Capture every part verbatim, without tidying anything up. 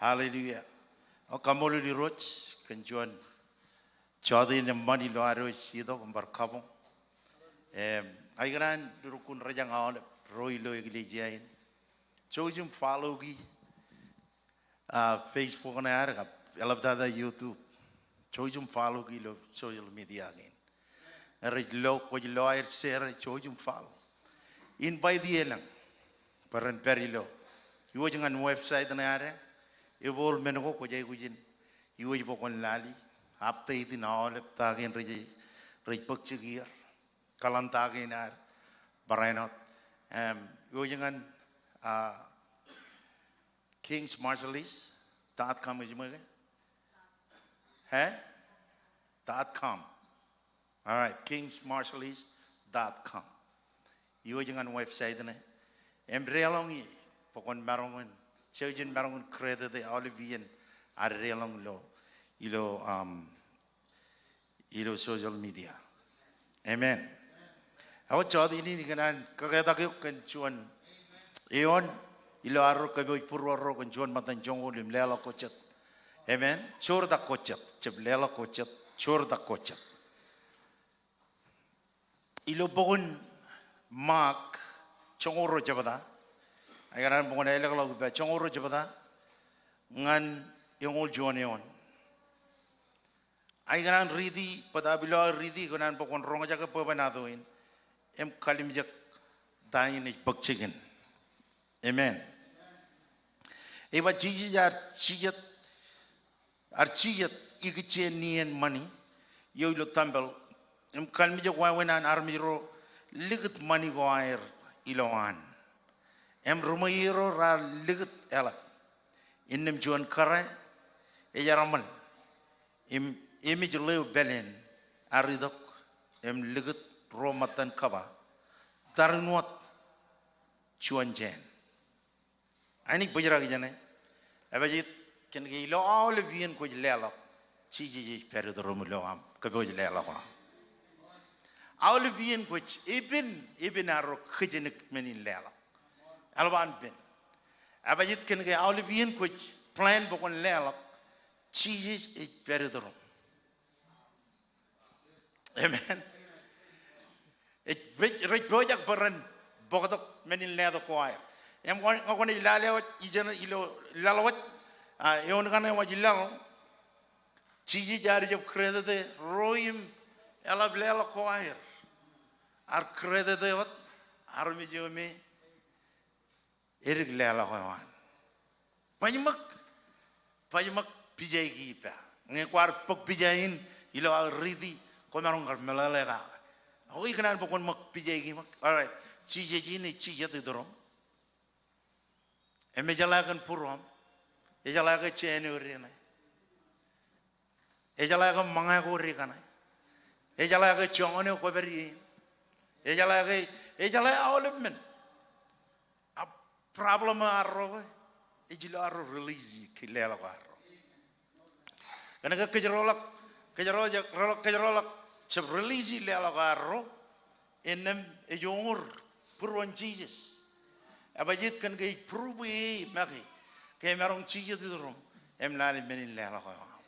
Hallelujah. O, kaṃṃoolol Irooj kōn juon jota in eṃṃan ilo ad wōj itok im bar kabuñ. Im, ikōṇaan lukkuun rej jañ aolep ro ilo eklejia in. Jouj im follow-ki, ah, Facebook ṇe ad kab eḷaptata YouTube. Jouj im follow-ki ilo social media kein. Rej lo, kwōj lo aer share, jouj im follow. Invite elōñ bwe ren pād ilo. Iwōj ñan website ṇe ad, evool men ko kwōj aikuj in. Iwōj bwe kwōn lale update in aolep ta kein rej, rej bōk jikier. Kōḷan ta kein ad barāinwōt. Im, iwōj ñan, ah, Kings Marshallese dot com ej ṃōk ke? He? Dot com. All right, Kings Marshallese dot com. Iwōj ñan website ṇe. Im deḷọñ ie bwe kwōn maroñ in, jouj im maroñ in create aolep iien ad deḷọñ ilo, ilo, um, ilo social media. Amen. Ak jota in ikōṇaan kōketak eok kōn juon eoon ilo arro kōpooj būruorro kōn juon ṃōttan joñoul im leḷọk ko jet. Amen. Joortak ko jet, jab leḷọk ko jet, joortak ko jet. Ilo bok in Mark joñoul ruo jebta. Ikōṇaan bok in elōkḷọk ippa joñoul ruo jebta ñan eñoul juon eoon. Ikōṇaan riiti, bōtab ilo aō riiti ikōṇaan bwe kwōn roñjake bwebwenato in im kalimjek ta in ej bōk jikin. Amen. Ej ba Jisōs ear jijet, ear jijet ikijjien iien ṃani eo ilo tempel im kalimjek wāween an armej ro likūt ṃani ko aer ilowaan. Im ri ṃweiie ro raar likūt eḷap. Innām juon kōrā ej eramṃōl im emej ḷeo pāleen ear itok im likūt ruo ṃōttan kōba, tarrin wōt juon jāān. Ak ij bōjrak ijeṇe, ebajeet kōn ke ilo aolep iien kwōj leḷọk, Jisōs ej pād iturum ilo aṃ kōpooj leḷọk eo aṃ. Aolep iien kwōj, epen, epen arro kijenik men in leḷọk. Eḷap an pen. Ebajeet kōn ke aolep iien kwōj plan bwe kwōn leḷọk, Jisōs ej pād iturum. Amen. Ej pej, rej pojak bwe ren bōktok men in letok ko aer. Im ñe kwōn, ñe kwōnaaj lale wōj, ijeṇe ilo laḷ wōj, ah, eoon kaṇe wōj laḷ. Jisōs ear jab create ro im eḷap leḷọk ko aer. Ear create wōt armej eo me edik leḷọk eo an. Baj ṃōk, baj ṃōk pijaiki ippa. Ñe kwaar bōk pija in ilo aō riiti, kwōmaroñ kar meḷeḷe kake. Ak ikōṇaan bwe kwōn ṃōk pijaiki ṃōk. All right. Jisōs in ej jijet iturum. Im ejeḷā kōn būruōṃ. Ejeḷā ke jāān eo deñe. Ejeḷā ke ṃōñā ko dekaṇe. Ejeḷā ke joñan eo kwōpād ie in. Ejeḷā ke, ejeḷā aolep men. A problem eo arro ke, ej ilo arro release ke leḷọk arro. Kōnke kōjro ḷọk, kōjro ḷọk, kōjro ḷọk, jab release leḷọk arro. Innām ej uññūr būruon Jisōs. Ebajeet kōn ke ej prove e make ke emaroñ jijet iturum im lale men in leḷọk eo aṃ.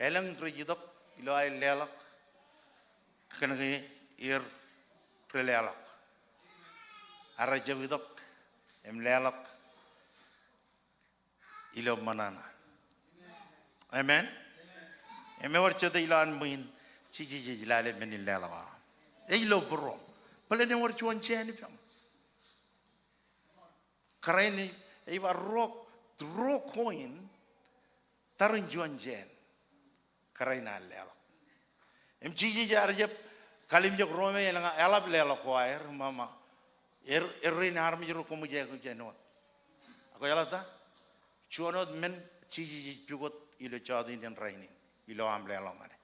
Elōñ rej itok ilo aer leḷọk kōn ke er rej leḷọk. Ak rej jab itok im leḷọk ilo ṃōṇōṇō. Amen. Im ewōr jete ilo an ṃwiin Jisōs ej lale men in leḷọk eo aṃ. Ej lo būruōṃ. Bōlen ewōr juon jāān ippaṃ. Kōrā in ej ba ruo, ruo coin, tarrin juon jāān. Kōrā in ear leḷọk. Im Jisōs ear jab kalimjek ro me elōñ, eḷap leḷọk ko aer, ṃaṃa. Er, errein armej ro koṃij aikuj āinwōt. Ak kwōjeḷā ta? Juon wōt men Jisōs ej pukot ilo jota in rainin, ilo aṃ leḷọk ñan e.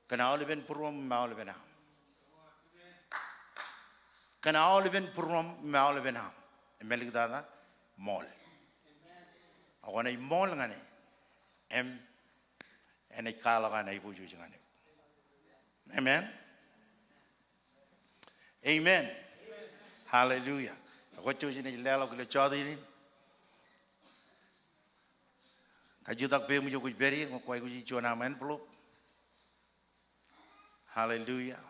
Kōn aolepen būruōṃ im aolepen aṃ. Kōn aolepen būruōṃ im aolepen aṃ. Im āliktata, ṃool. Ak kwōnaaj ṃool ñan e. Im enaaj kwaḷọk an aiboojoj ñan eok. Amen. Amen. Hallelujah. Ak kwōj jouj im leḷọk ilo jota in. Ij jutak bwe eṃōj kwōj pād ie, ñe kwōj aikuji juon aṃ envelope. Hallelujah.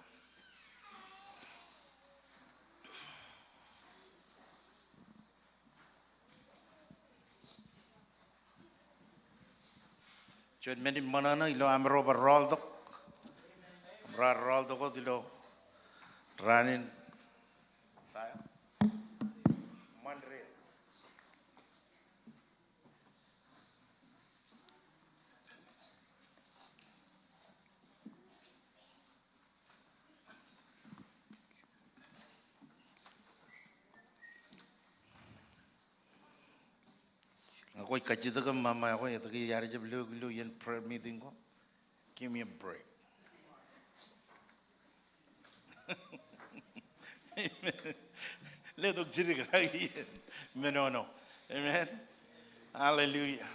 Juon men in ṃōṇōṇō ilo am ro bar rọọltok. Bar rọọltok wōt ilo raan in. Ñe kwōj kajjitōk im ṃaṃa eo, etke iar jab lo, lo iien prayer meeting ko? Give me a break. Amen. Letok jidik kaki iien. Menono. Amen. Hallelujah.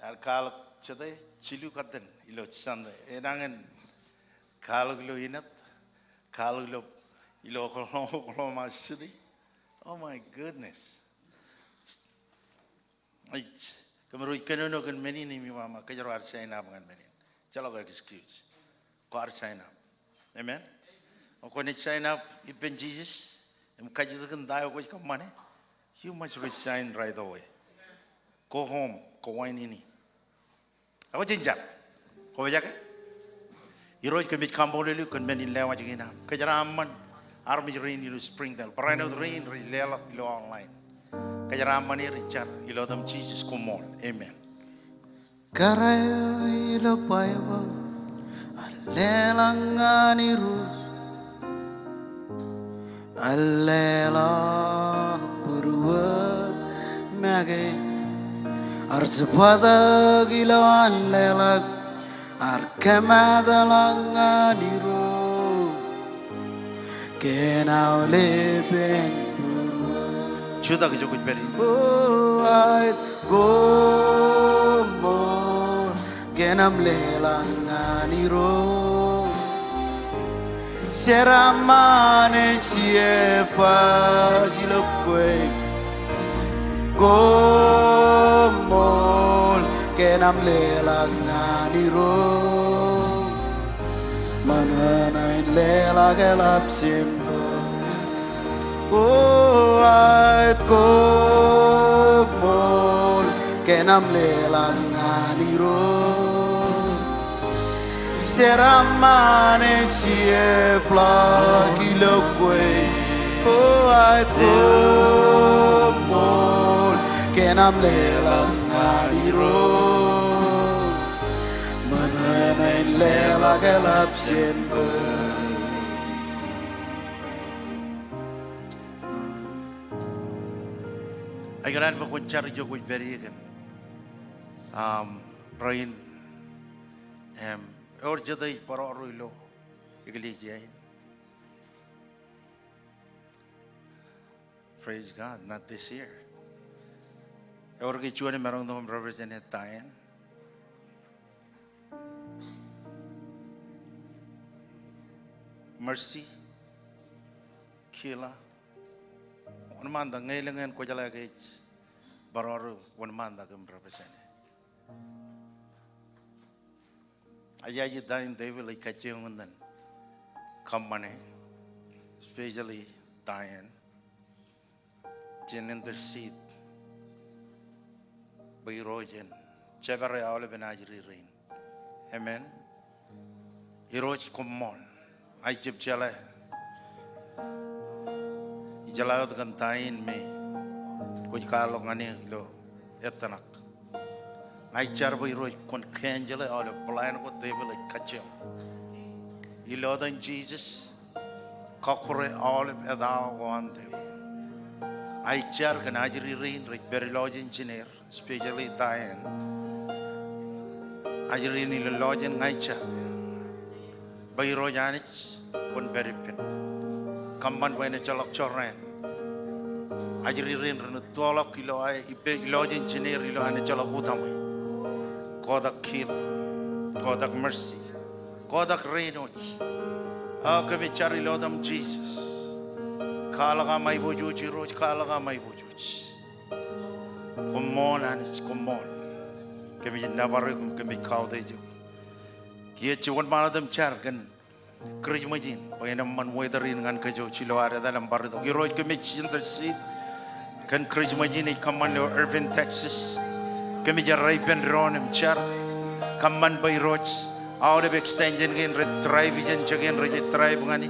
Ear kwaḷọk jete jilu katten ilo Sunday. Enañin kwaḷọk ilo Enid, kwaḷọk ilo, ilo Oklahoma, Oklahoma City. Oh my goodness. Ej, kōmro ej kōnono kōn men in im ij ba ṃōk kōjro ar sign up ñan men in. Ejjeḷọk excuse. Kwaar sign up. Amen. Kwōnaaj sign up ippān Jesus im kajjitōk in ta eo kwōj kōṃṃane. You must resign right away. Go home. Kwō wāween in. Ak jen jar. Kwō pojak e? Irooj, kōmij kaṃṃoolol eok kōn men in lewōj kein aṃ. Kōjeraaṃṃan armej rein ilo Springdale. Barāinwōt rein rej leḷọk ilo online. Kōjeraaṃṃan er, ij jar ilo etaṃ Jesus, koṃṃool. Amen. Kōrā eo ilo Baibōḷ, ear leḷọk ñan Irooj, ear leḷọk būruon make, ear jibadtok ilowaan leḷọk, ear kōmeḷeḷe ñan Irooj. Kōn aolepen būruon. Jutak ijo kwōj pād ie. O aet koṃṃool kōn aṃ leḷọk ñan Irooj. Jeraaṃṃan ej jebaj ilo kwe. Koṃṃool kōn aṃ leḷọk ñan Irooj. Ṃōṇōṇō in leḷọk eḷap jān bōk. O aet koṃṃool kōn aṃ leḷọk ñan Irooj. Jeraaṃṃan ej jebaj ilo kwe. O aet koṃṃool kōn aṃ leḷọk ñan Irooj. Ṃōṇōṇō in leḷọk eḷap jān bōk. Ij kōṇaan bwe kwōn jar ijo kwōj pād ie kōn, um, rein. Im ewōr jete ej bōrọro ilo eklejia in. Praise God, not this year. Ewōr ke juon emaroñ tok im represent e Diane? Mercy? Kila? Wōnṃaantak ñe elōñ eṇ kwōjeḷā ke ej bōrọro, wōnṃaantak im represent e. Ij aikuj ij ta in David ej kajjioñ in kōṃṃane, especially Diane, jen intercede bwe Irooj en jepare aolepen ajri rein. Amen. Irooj koṃṃool. Ij jab jeḷā, ij jeḷā wōt kōn ta in me kwōj kwaḷọk ñan e ilo ettōṇak. Ña ij jar bwe Irooj kwōn cancel e aolep plan ko devil ej kajjioñ. Ilo etan Jesus, kọkkure aolep etao ko an devil. Ij jar kōn ajri rein rej pād ilọjien jineer, especially Diane. Ajri rein ilo lọjien, ña ij jar bwe Irooj Anij kwōn pād ippān. Kōṃṃan bwe en ejjeḷọk jorrāān. Ajri rein ren ettoḷọk ilo aō ippān, ilọjien jineer ilo an ejjeḷọk utaṃwe. Kotak kila, kotak mercy, kotak rein wōj. O kōmij jar ilo etaṃ Jesus. Kwaḷọk aṃ aiboojoj Irooj, kwaḷọk aṃ aiboojoj. Koṃṃool Anij, koṃṃool. Kōmij nōbar eok im kōmij kautiej eok. Kiiō ej wōnṃaanḷọk im jar kōn Christmas in, bwe en eṃṃan weather in ñan kōj ilo ad etal im bar itok. Irooj kōmij intercede kōn Christmas in ej kōṃṃan ilo Irving, Texas. Kōmij errā ippān doon im jar. Kōṃṃan bwe Irooj, aolep extension kein rej drive jān jekien rej drive ñan e.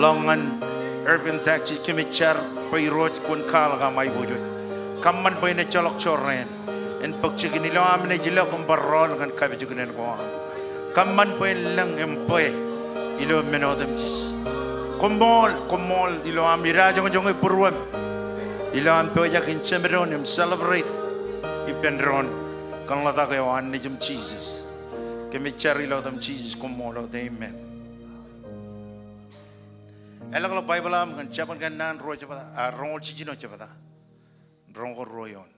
Ḷọk ñan Irving, Texas, kōmij jar bwe Irooj kwōn kwaḷọk aṃ aiboojoj. Kōṃṃan bwe en ejjeḷọk jorrāān. En bōk jikin ilo am naaj ilọk im bar rọọl ñan kapijuknen ko aṃ. Kōṃṃan bwe en lōñ im bwe ilo men otemjej. Koṃṃool, koṃṃool ilo am idajoñjoñe būruōm. Ilo am pojak in jemdoon im celebrate ippān doon kōn ḷotak eo an Nejiṃ Jisōs. Kōmij jar ilo etaṃ Jisōs, koṃṃool wōt, amen. Eḷḷọk ḷọk Baibōḷ aṃ kōn Jabōn Kōnnaan ruo jebta, a, roñoul jiljino jebta. Roñoul ruo eoon.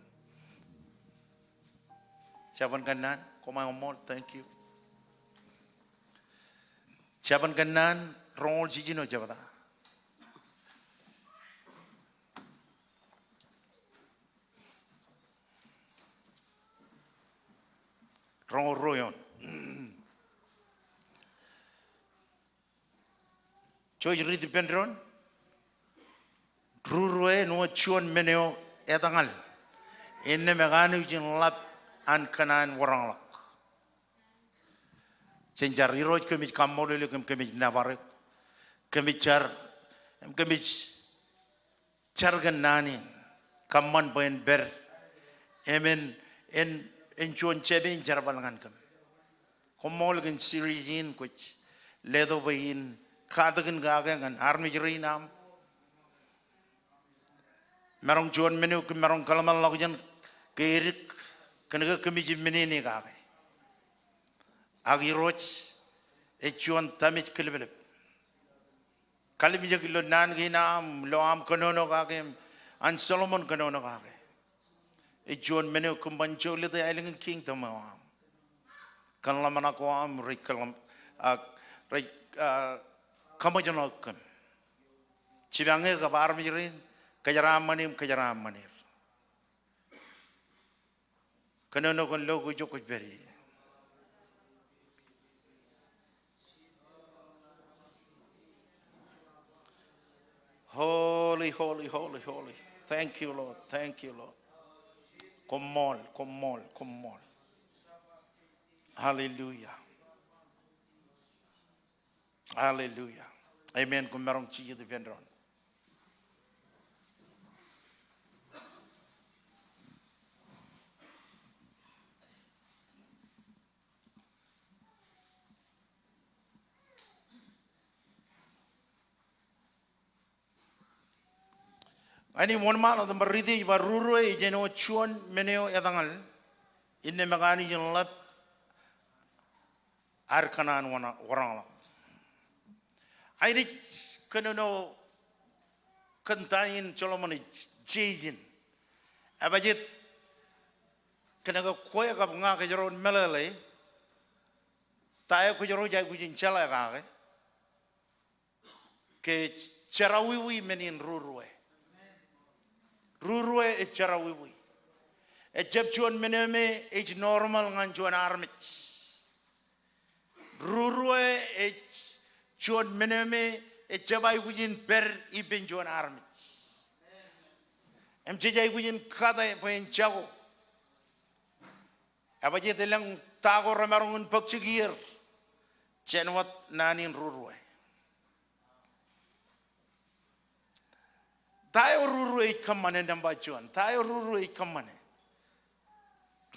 Jabōn Kōnnaan, koṃ koṃṃool, thank you. Jabōn Kōnnaan, roñoul jiljino jebta. Roñoul ruo eoon. Jouj riit ippān doon. Ruruwe āinwōt juon men eo etōñal, innām ekanooj in ḷap an kōṇaan wōrọñḷọk. Jen jar. Irooj kōmij kaṃṃoolol eok im kōmij nōbar eok. Kōmij jar, im kōmij jar kōn naan in. Kōṃṃan bwe en pād im en, en, en juon jab in jerbal ñan kōm. Koṃṃool kōn series in kwōj letok bwe in katakin kake ñan armej rein aṃ. Maroñ juon men eo kōm maroñ kōḷmānḷọkjeṇ ke edik kōnke kōmij menene kake. Ak Irooj, ej juon tamej kileplep. Kalimjek ilo naan kein aṃ, ilo aṃ kōnono kake im an Solomon kōnono kake. Ej juon men eo kōm ban jolōte aelōñ in kingdom eo aṃ. Kōn ḷōmṇak ko aṃ rej kōḷmān, a, rej, a, kōṃōjṇọ kōm. Jipañ eō kab armej rein, kōjeraaṃṃan im kōjeraaṃṃan er. Kōnono kōn lo ko ijo kwōj pād ie. Holy, holy, holy, holy. Thank you, Lord. Thank you, Lord. Koṃṃool, koṃṃool, koṃṃool. Hallelujah. Hallelujah. Amen. Koṃ maroñ jijet ippān doon. Ña in wōnṃaanḷọk im bar riit e, ej ba ruruwe ej āinwōt juon men eo etōñal, innām ekanooj in ḷap ad kōṇaan wōrọñḷọk. Ak ij kōnono kōn ta in Solomon ej jeje in. Ej ba jet kōnke kwe kab ña kōjro in meḷeḷe, ta eo kōjro ej aikuj in jeḷā kake. Ke jerọwiwi men in ruruwe. Ruruwe ej jerọwiwi. Ejjab juon men eo me ej normal ñan juon armej. Ruruwe ej juon men eo me ejjab aikuj in pād ippān juon armej. Im jej aikuj in kate bwe en jako. Ej ba jet elōñ ta ko remaroñ in bōk jikier, jān wōt naan in ruruwe. Ta eo ruruwe ej kōṃṃane, nōṃba juon? Ta eo ruruwe ej kōṃṃane?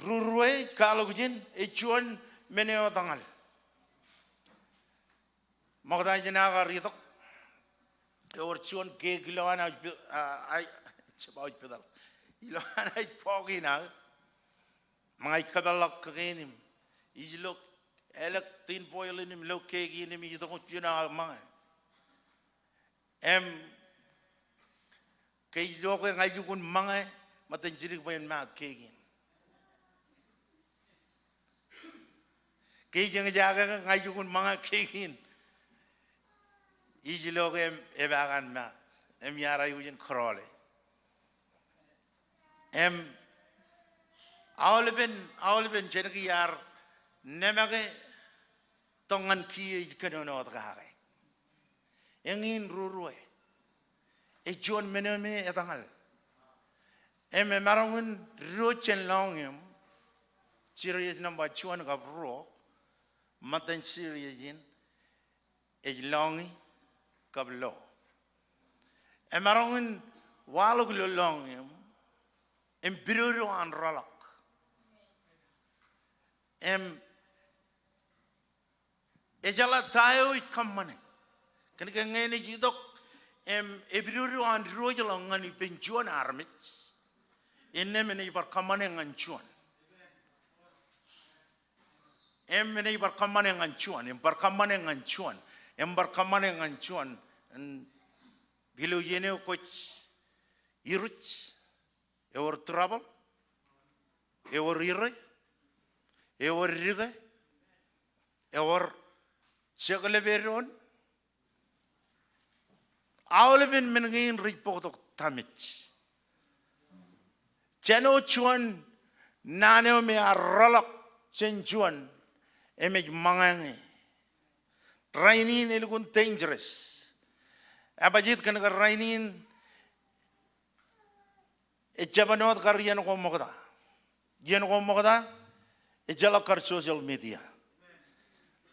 Ruruwe ej kwaḷọk ijin, ej juon men eo etōñal. Ṃokta jān aō kar itok, ewōr juon keik ilo an aō ej pi-, a, a, ej jab aō ej pital. Ilo an aō ej bọọk in aō. Ṃōñā ij kōpeḷḷọk kōk in im ij lo, elōk tin foil in im lo keik in im ij itok juon aō ṃōñā. Im ke ij lo ke ña ij lukkuun ṃōñā, ṃōttan jidik bwe en maat keik in. Ke ij eñjake ke ña ij lukkuun ṃōñā keik in, ij lo ke epaak an maat. Im iar aikuj in kōrọọle. Im aolepen, aolepen jān ke iar nemake tok ñan kiiō ej kōnono wōt kake. Eñin rurue. Ej juon men eo me etōñal. Im emaroñ in diwōj jān lọñiōṃ. Series nōṃba juon kab ruo. Ṃōttan series in ej lọñi kab lo. Emaroñ in waḷọk ilo lọñiōṃ im pidodo an rōḷọk. Im ejeḷā ta eo ej kōṃṃane. Kōnke ñe enaaj itok im epidodo an diwōjḷọk ñan ippān juon armej, innām enaaj bar kōṃṃane ñan juon. Im enaaj bar kōṃṃane ñan juon, im bar kōṃṃane ñan juon, im bar kōṃṃane ñan juon. Im ilo iien eo kwōj iruj, ewōr trouble, ewōr ire, ewōr dike, ewōr jekḷep edoon. Aolepen men kein rej bōktok damage. Jān wōt juon naan eo me ear rōḷọk jān juon im ej ṃōñā ñe. Rainin elukkuun dangerous. Ebajeet kōnke rainin ejjab āinwōt kar iien ko ṃokta. Iien ko ṃokta, ejjeḷọk kar social media.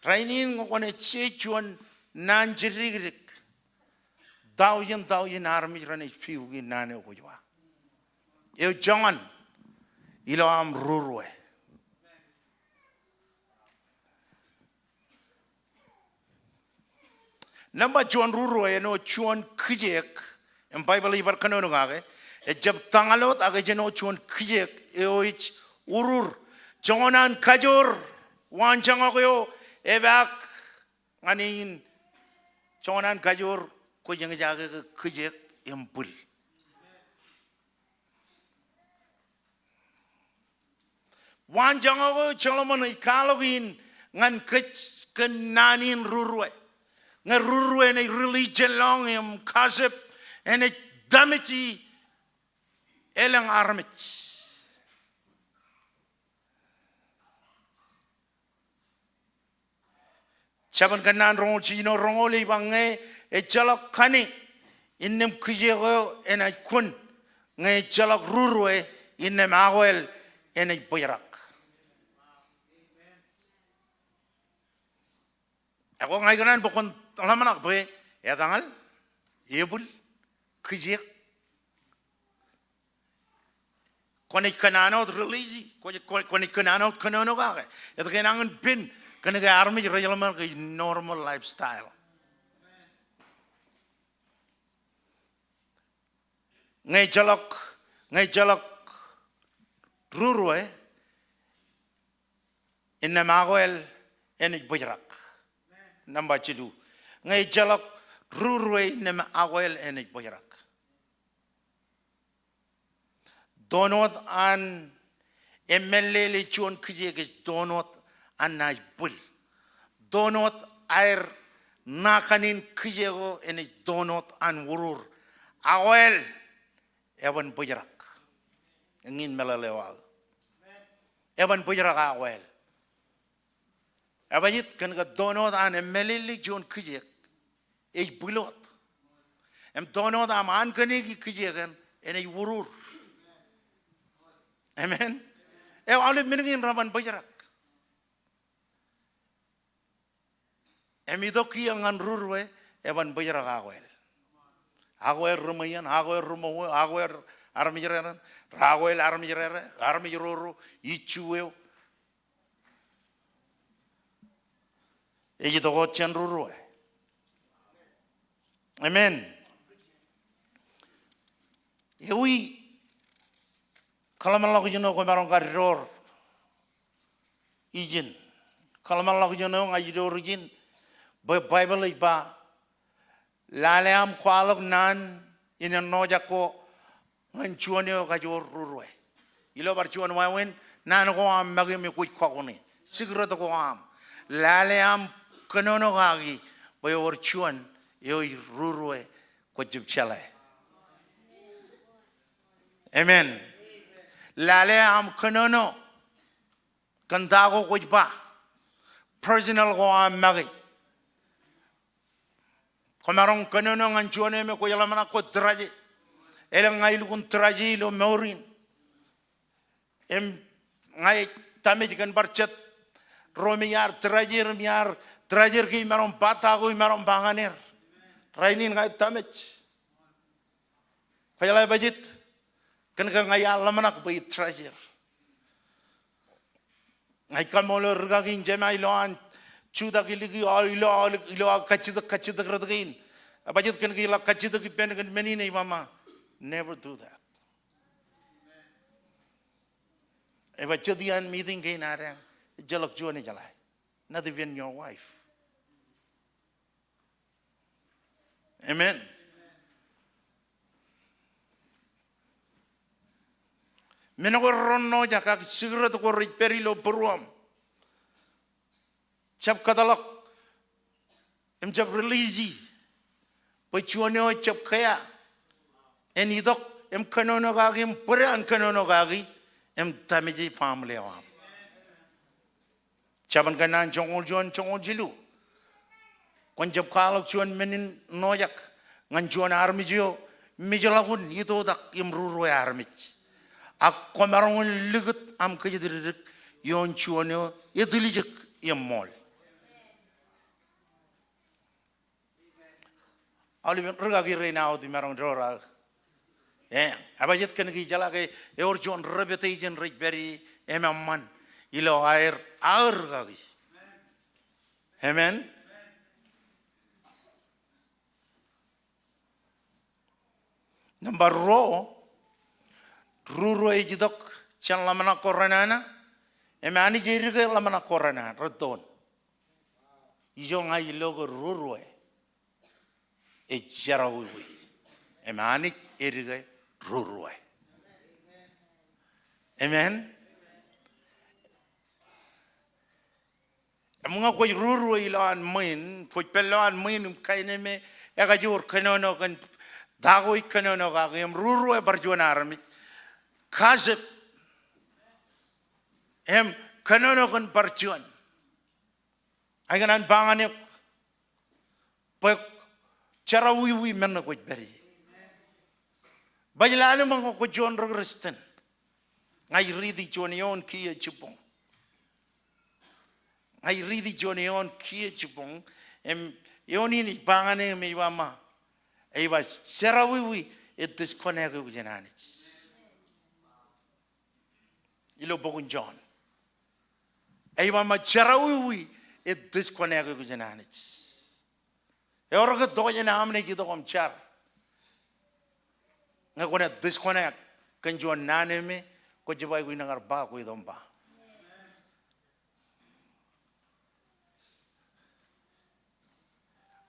Rainin ñe kwōnaaj je juon naan jidikdik, thousand, thousand armej renaaj fiuki naan eo kwōj ba. Eo joñan ilo aṃ rurue. Nōṃba juon rurue āinwōt juon kijeek, im Baibōḷ ej bar kōnono kake, ejjab tōñal wōt ak ej āinwōt juon kijeek eo ej urur. Joñan an kajoor waanjoñak eo epaak ñan e in, joñan an kajoor kwōj eñjake ke kijeek im bwil. Waanjoñak eo Solomon ej kwaḷọk in ñan kōj kōn naan in rurue. Ñe rurue enaaj release jān lọñiōṃ, gossip enaaj damage elōñ armej. Jabōn Kōnnaan roñoul jiljino roñoul ej ba ñe ejjeḷọk kani, innām kijeek eo enaaj kun. Ñe ejjeḷọk rurue, innām akwāāl enaaj bōjrak. Ekwe ña ikōṇaan bwe kwōn ḷōmṇak bwe etōñal, ebwil, kijeek. Kwōnaaj kōṇaan wōt release, kwōnaaj, kwōnaaj kōṇaan wōt kōnono kake. Etke enañin pen? Kōnke armej rej ḷōmṇak ej normal lifestyle. Ñe ejjeḷọk, ñe ejjeḷọk rurue, innām akwāāl enaaj bōjrak. Nōṃba jilu. Ñe ejjeḷọk rurue, innām akwāāl enaaj bōjrak. Toon wōt an emālele juon kijeek ej toon wōt an naaj bwil. Toon wōt aer ṇa kanin kijeek eo enaaj toon wōt an urur. Akwāāl eban bōjrak. Eñin meḷeḷe eo aō. Eban bōjrak akwāāl. Ebajeet kōnke toon wōt an emālele juon kijeek ej bwil wōt. Im toon wōt aṃ ankōṇeiki kijeek eṇ enaaj urur. Amen. Eo aolep men kein reban bōjrak. Im itok kiiō ñan rurue, eban bōjrak akwāāl. Akwāāl ri ṃweien, akwāāl ri ṃweo, akwāāl armej reran, akwāāl armej rere, armej roro, issue eo. Ej itok wōt jān rurue. Amen. Ewi kōḷmānḷọkjeṇ eo kwōmaroñ kar door ijin. Kōḷmānḷọkjeṇ eo ña ij door ijin. Bwe Baibōḷ ej ba, lale aṃ kwaḷọk naan in ennọjak ko ñan juon eo ekajoor rurue. Ilo bar juon wāween, naan ko aṃ make im kwōj kọkoṇe. Secret ko aṃ. Lale aṃ kōnono kaki bwe ewōr juon eo ej rurue kwōj jab jeḷā. Amen. Lale aṃ kōnono kōn ta ko kwōj ba. Personal ko aṃ make. Kwōmaroñ kōnono ñan juon eo me kwōj ḷōmṇak kwōj tōraje. Elōñ ña ilukkuun tōraje ilo mour in. Im ña ij damej kōn bar jet ro me iar tōraje er im iar tōraje er ke imaroñ ba ta ko imaroñ ba ñan er. Rainin ña ij damej. Kwōjeḷā bajjek kōn ke ña iar ḷōmṇak bwe ij tōraje er. Ña ij kaṃṃoolol rūkaki in jema ilo an jutak ilikū, ilo, ilo, ilo aō kajjitōk, kajjitōk rot kein. Bajjek kōn ke iḷak kajjitōk ippān kōn men in ej ba ma, never do that. Ej ba jet iaan meeting kein ad eñ, ejjeḷọk juon ejeḷā. Not even your wife. Amen. Men ko renaaj ak, ak secret ko rej pād ilo būruōṃ. Jab kōtḷọk im jab release bwe juon eo ejjab kea en itok im kōnono kaki im bōd an kōnono kaki im damage family eo aṃ. Jabōn Kōnnaan joñoul juon, joñoul jilu. Kwōn jab kwaḷọk juon men in ṇojak ñan juon armej eo mejḷọkun itoitak im rurue armej. Ak kwōmaroñ in likūt aṃ kōjatdikdik ioon juon eo etiljek im ṃool. Aolepen rūkaki rein aō imaroñ door aō. Eñ, ebajet kōn ke ijeḷā ke ewōr juon reputation rej pād ie im eṃṃan ilo aer aō rūkaki. Amen. Nōṃba ruo, rurue ej itok jān ḷōmṇak ko renana, im Anij edike ḷōmṇak ko renana, rettoon. Ijo ña ij lo ke rurue ej jerọwiwi. Im Anij edike rurue. Amen. Im ñe kwōj rurue ilowaan ṃwiin, kwōj pād ilowaan ṃwiin im kain eo me ekajoor kōnono kōn ta ko ej kōnono kaki, im rurue bar juon armej. Gossip. Im kōnono kōn bar juon. Ña ikōṇaan ba ñan eok bwe jerọwiwi men ṇe kwōj pād ie. Baj lale ṃōk ñe kwōj juon ri-Kristian. Ña ij riiti juon eoon kiiō jibboñ. Ña ij riiti juon eoon kiiō jibboñ. Im eoon in ej ba ñan eō im ej ba ma, ej ba jerọwiwi ej disconnect eok jān Anij. Ilo bok in John. Ej ba ma jerọwiwi ej disconnect eok jān Anij. Ewōr ke tokjān aṃ naaj itok im jar ñe kwōnaaj disconnect kōn juon naan eo me kwōj jab aikuj in kar ba, kwōj itok im ba.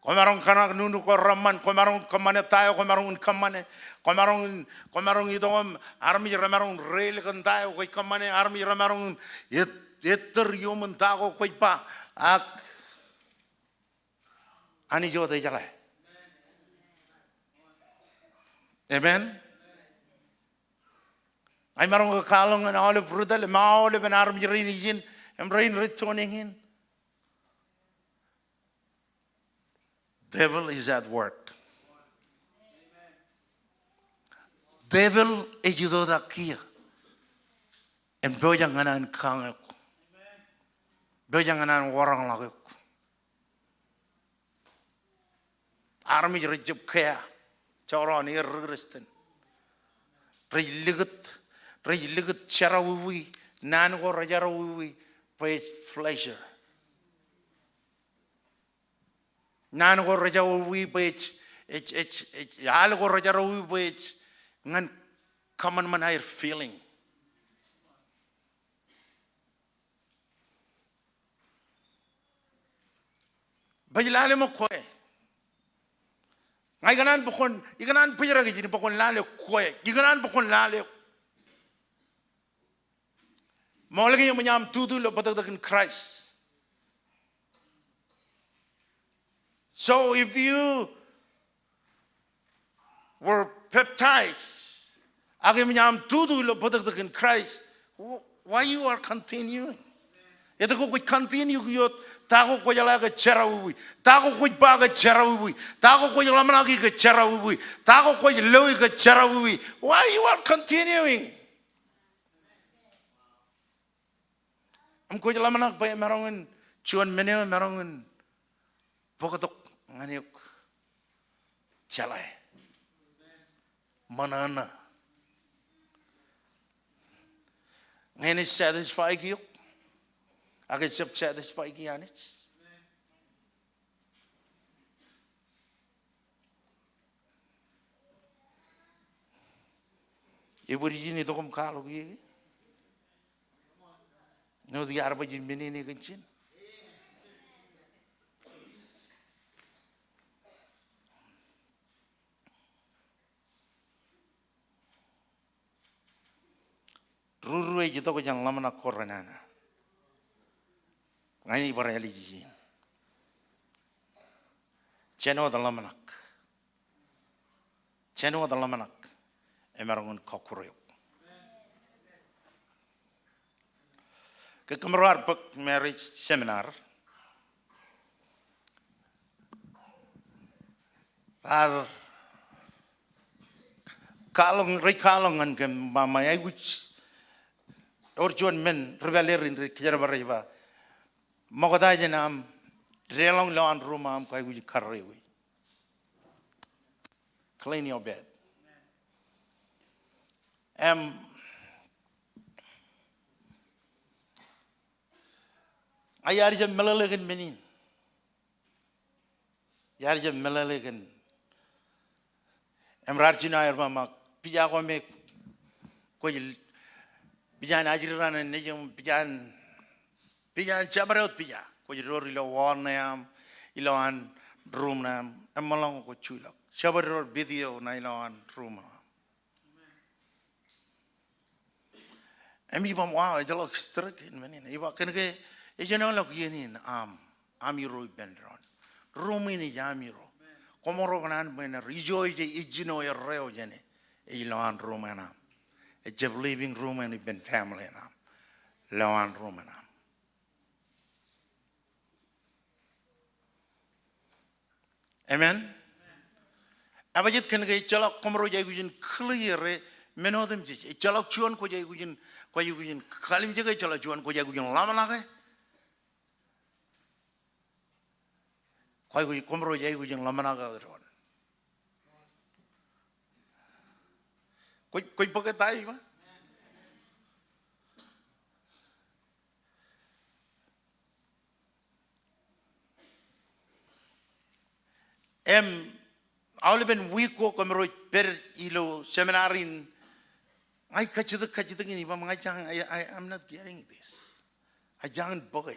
Kwōmaroñ kōṇak nuknuk ko reṃṃan, kwōmaroñ kōṃṃane ta eo kwōmaroñ in kōṃṃane, kwōmaroñ in, kwōmaroñ itok im armej remaroñ in reilik kōn ta eo kwōj kōṃṃane, armej remaroñ in et-, ettōr iuṃwin ta ko kwōj ba, ak Anij wōt ejeḷā. Amen. Ña imaroñ ke kwaḷọk ñan aolep ri-tōl im aolepen armej rein ijin im rein rej tuning in. Devil is at work. Devil ej itoitak kiiō im pojak ñan an kañ eok. Pojak ñan an waroñḷọk eok. Armej rej jab kea, jọrọọn er ri-Kristian. Rej likūt, rej likūt jerọwiwi, naan ko rejerọwiwi bwe ej pleasure. Naan ko rejerọwiwi bwe ej, ej, ej, ej, al ko rejerọwiwi bwe ej ñan kōṃanṃan aer feeling. Baj lale ṃōk kwe. Ña ikōṇaan bwe kwōn, ikōṇaan bōjrak ijin bwe kwōn lale kwe. Ikōṇaan bwe kwōn lale. Ṃool ke eṃōj aṃ tutu ilo bōtōktōk in Christ. So if you were baptized ak emōj aṃ tutu ilo bōtōktōkin Christ, wh-, why you are continuing? Etke kwōj continue kiiō? Ta ko kwōjeḷā ke jerọwiwi? Ta ko kwōj ba ke jerọwiwi? Ta ko kwōj ḷōmṇaki ke jerọwiwi? Ta ko kwōj loi ke jerọwiwi? Why you are continuing? Im kwōj ḷōmṇak bwe emaroñ in, juon men eo emaroñ in bōktok ñan eok jeḷā, ṃōṇōṇō. Ñe enaaj satisfy eok, ak ejjab satisfy eok Anij. Ebōd ijin itok im kwaḷọk ie ke? Āinwōt iar baj in men in kōn ijin. Ruru ej itok jān ḷōmṇak ko renana. Ña in ij bar ālij ijin. Jān wōt ḷōmṇak. Jān wōt ḷōmṇak emaroñ in kọkkure eok. Ke kōmro ar bōk marriage seminar, raar kwaḷọk, rej kwaḷọk ñan kōm ba ṃae aikuj, ewōr juon men ri pālle rein rej kōjerbal rej ba, ṃokta jān aṃ deḷọñ ilowaan room eo aṃ, kwaikuj in karreoik. Clean your bed. Im, ak iar jab meḷeḷe kōn men in. Iar jab meḷeḷe kōn. Im raar jino aer ba ṃōk, pija ko me kwōj, pija in ajri raṇ in nejūṃ, pija in, pija in jabdewōt pija. Kwōj door ilo wall ṇe aṃ, ilowaan room ṇe aṃ. Im ṃōḷañ kwōj juḷọk. Jabdewōt video ṇa ilowaan room eo aṃ. Im ij ba, wow, ejjeḷọk strict in men in. Ij ba, kōnke ejenoḷọk iien in aṃ, aṃ Irooj ippān doon. Room in ej aṃ Irooj. Koṃro kōṇaan bwe en ijo ej, ej jino erreo jāne. Ej ilowaan room eṇ aṃ. Ejjab living room eṇ ippān family eṇ aṃ. Ilowaan room eṇ aṃ. Amen. Ebajet kōnke ejjeḷọk koṃro ej aikuj in clear e men otemjej. Ejjeḷọk juon kwōj aikuj in, kwōj aikuj in kalimjeke, ejjeḷọk juon kwōj aikuj in ḷōmṇake. Kwōj aikuj, koṃro ej aikuj in ḷōmṇake doon. Kwōj, kwōj bōk eta eo ij ba? Im aolepen wiik ko kōmro ej pād ilo seminar in, ña ij kajjitōk, kajjitōk in ij ba, ña ij jañ, I, I, I'm not getting this. Ij jañin bōke.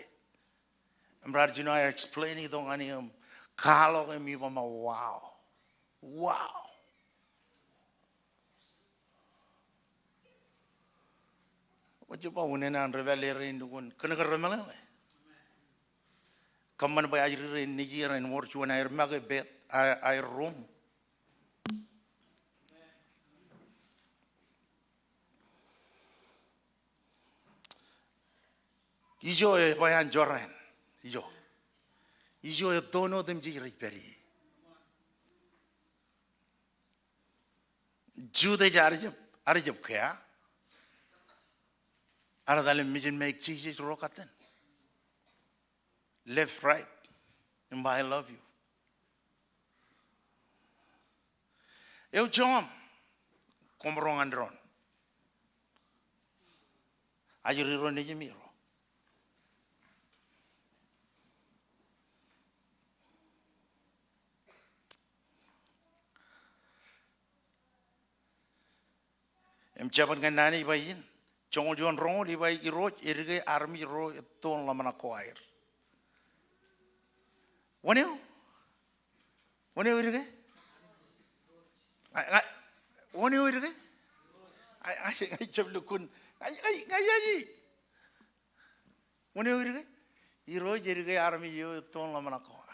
Im raar jino aer explain itok ñan eō im kwaḷọk im ij ba ṃōk, wow. Wow. Kwōj ba unin an ri pālle rein lukkuun kōnke remeḷeḷe. Kōṃṃan bwe ajri rein nejier en wōr juon aer make bed, a, aer room. Ijo e, bwe an jorrāān. Ijo. Ijo e, ettoon otemjej rej pād ie. Jude ej ar jab, ar jab kea. Ear etal im mejān make Jisōs ro katten. Left, right. Im ba, I love you. Eo joñan koṃro ñan doon. Ajri ro nejimi ro. Im jabōn ñan naan eo ij ba ijin. Joñoul juon roñoul ij ba, Irooj, edike armej ro ettoon ḷōmṇak ko aer. Wōn eo? Wōn eo edike? Ña, ña, wōn eo edike? Ña, ña, ña ij jab lukkuun. Ña, ña, ña, ña, ña. Wōn eo edike? Irooj edike armej eo ettoon ḷōmṇak ko aer.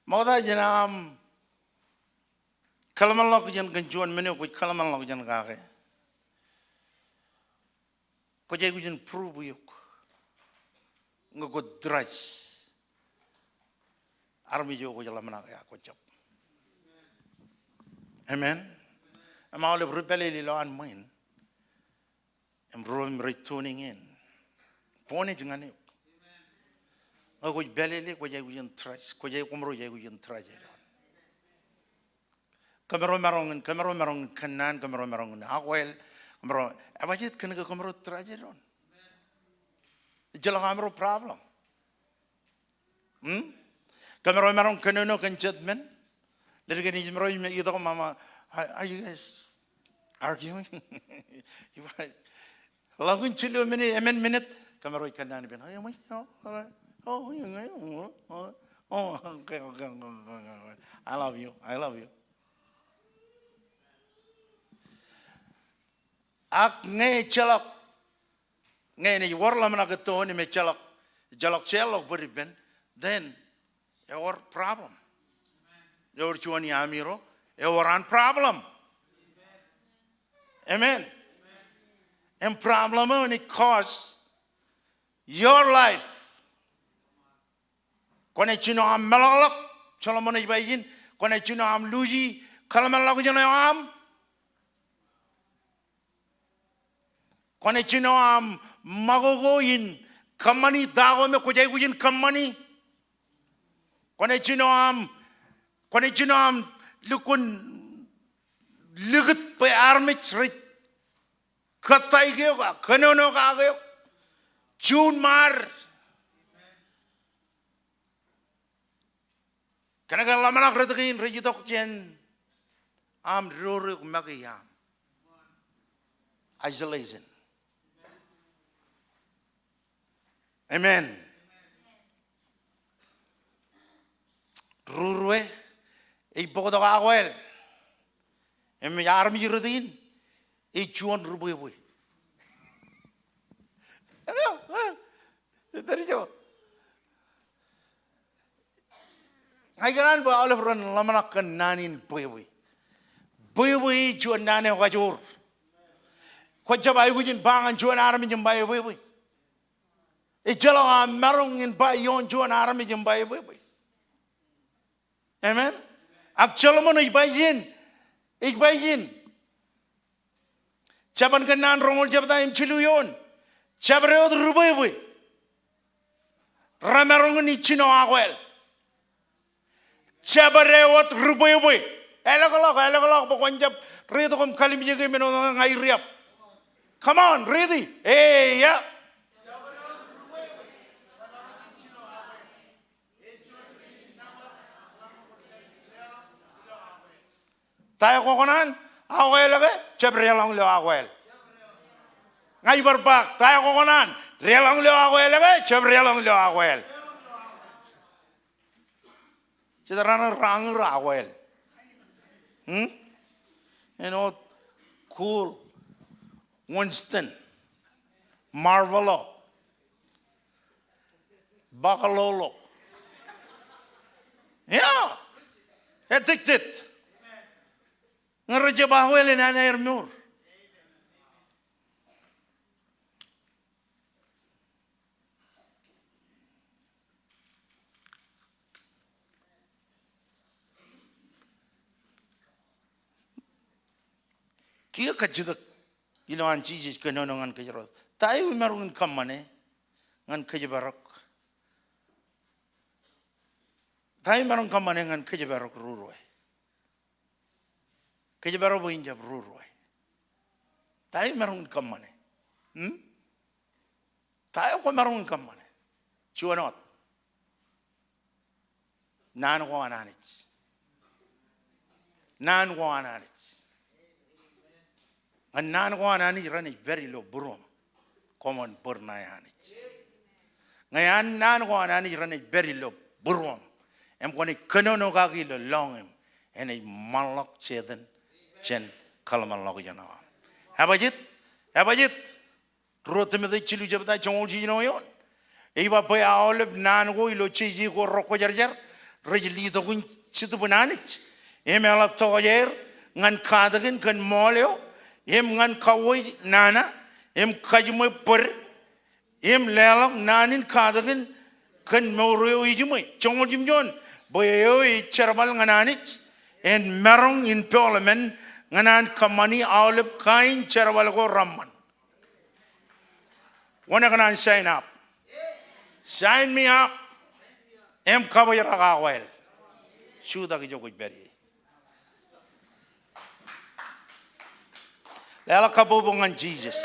Ṃokta jān aṃ kōḷmānḷọkjeṇ kōn juon men eo kwōj kōḷmānḷọkjeṇ kake, kwōj aikuj in prove eok ñe kwōj trust armej eo kwōj ḷōmṇak e ak kwōj jab. Amen. Im aolep ri pālele ilowaan ṃwiin im ro im rej tuning in, boñ ej ñan eok. Ñe kwōj pālele, kwōj aikuj in trust, kwōj aikuj, kōmro ej aikuj in trust e doon. Kōmro maroñ in, kōmro maroñ in kōnnaan, kōmro maroñ in akwāāl, kōmro, ebajeet? Kōnke kōmro trust e doon. Ejjeḷọk amro problem. Hmm? Kōmro maroñ kōnono kōn jet men. Leddik in ij maroñ itok ṃōṃ, are, are you guys arguing? You guys, ḷọk in jilu minit, emān minit. Kōmro ej kōnnaan ippān, oh, oh, oh, oh, okay, okay, okay, okay, okay. I love you. I love you. Ak ñe ejjeḷọk, ñe enaaj wōr ḷōmṇak ettoon im ejjeḷọk, ejjeḷọk jeorḷọk bōd ippān, then ewōr problem. Ewōr juon iaami ro, ewōr an problem. Amen. Im problem eo enaaj cause your life. Kwōnaaj jino aṃ meḷọkḷọk, Solomon ej ba ijin, kwōnaaj jino aṃ luuji kōḷmānḷọkjeṇ eo aṃ. Kwōnaaj jino aṃ ṃakoko in kōṃṃani ta ko me kwōj aikuj in kōṃṃani. Kwōnaaj jino aṃ, kwōnaaj jino aṃ lukkuun likūt bwe armej rej kōttāik eok, kōnono kake eok, juunṃaad. Kōnke ḷōmṇak rot kein rej itok jān aṃ door eo make iaam. Isolation. Amen. Rurue, ej bōktok akwāāl. Im armej rot in, ej juon rubwebwe. Eo, eo, eo. Ej tōre jo. Ña ikōṇaan bwe aolep ren ḷōmṇak kōn naan in bwebwe. Bwebwe ej juon naan eo kajoor. Kwōjab aikuj in ba ñan juon armej im ba ebwebwe. Ejjeḷọk aṃ maroñ in ba ioon juon armej im ba ebwebwe. Amen. Ak Solomon ej ba ijin, ej ba ijin. Jabōn Kōnnaan roñoul jebta im jilu eoon. Jabdewōt rubwebwe remaroñ in jino akwāāl. Jabdewōt rubwebwe. Elōkḷọk, elōkḷọk bwe kwōn jab reitok im kalimjeke men eo ña ij riab. Come on, read it. Eia. Ta eo kwōkōṇaan? Akwāāl ke jab deḷọñ ilo akwāāl? Ña ij bar ba, ta eo kwōkōṇaan? Deḷọñ ilo akwāāl ke jab deḷọñ ilo akwāāl? Jet raṇe raṇe akwāāl. Hmm? Āinwōt Cool, Winston, Marlboro, Bakalolo. Yeah. Addicted. Ñe rej jab akwāāl en an aer mour. Kiiō kajjitōk ilowaan Jisōs kōnono ñan kōjro. Ta eo imaroñ in kōṃṃane ñan kōjparok? Ta eo imaroñ kōṃṃane ñan kōjparok rurue? Kōjparok bwe in jab rurue. Ta eo imaroñ in kōṃṃane? Hmm? Ta eo kwōmaroñ in kōṃṃane? Juon wōt. Naan ko an Anij. Naan ko an Anij. Ñan naan ko an Anij renaaj pād ilo būruōṃ, koṃwin bōd ṇae Anij. Ñe an naan ko an Anij renaaj pād ilo būruōṃ im kwōnaaj kōnono kaki ilo lọñiṃ, enaaj ṃanḷọk Setan jān kōḷmānḷọkjeṇ eo aṃ. Ebajjeet, ebajjeet. Ruo Timote jilu jebta joñoul jiljino eoon. Ej ba bwe aolep naan ko ilo jeje ko rekwōjarjar, rej letok in Jetōb in Anij im eḷap tokjāer ñan katakin kōn ṃool eo im ñan kauwe nana im kajiṃwe bōd im leḷọk naan in katakin kōn mour eo ejiṃwe. Joñoul jimjuon bwe eo ej jerbal ñan Anij en maroñ in peḷḷọk men ñan an kōṃṃani aolep kain jerbal ko reṃṃan. Wōn ekōṇaan sign up? Sign me up. Im kabōjrak akwāāl. Jutak ijo kwōj pād ie. Leḷọk kabbokbok ñan Jisōs.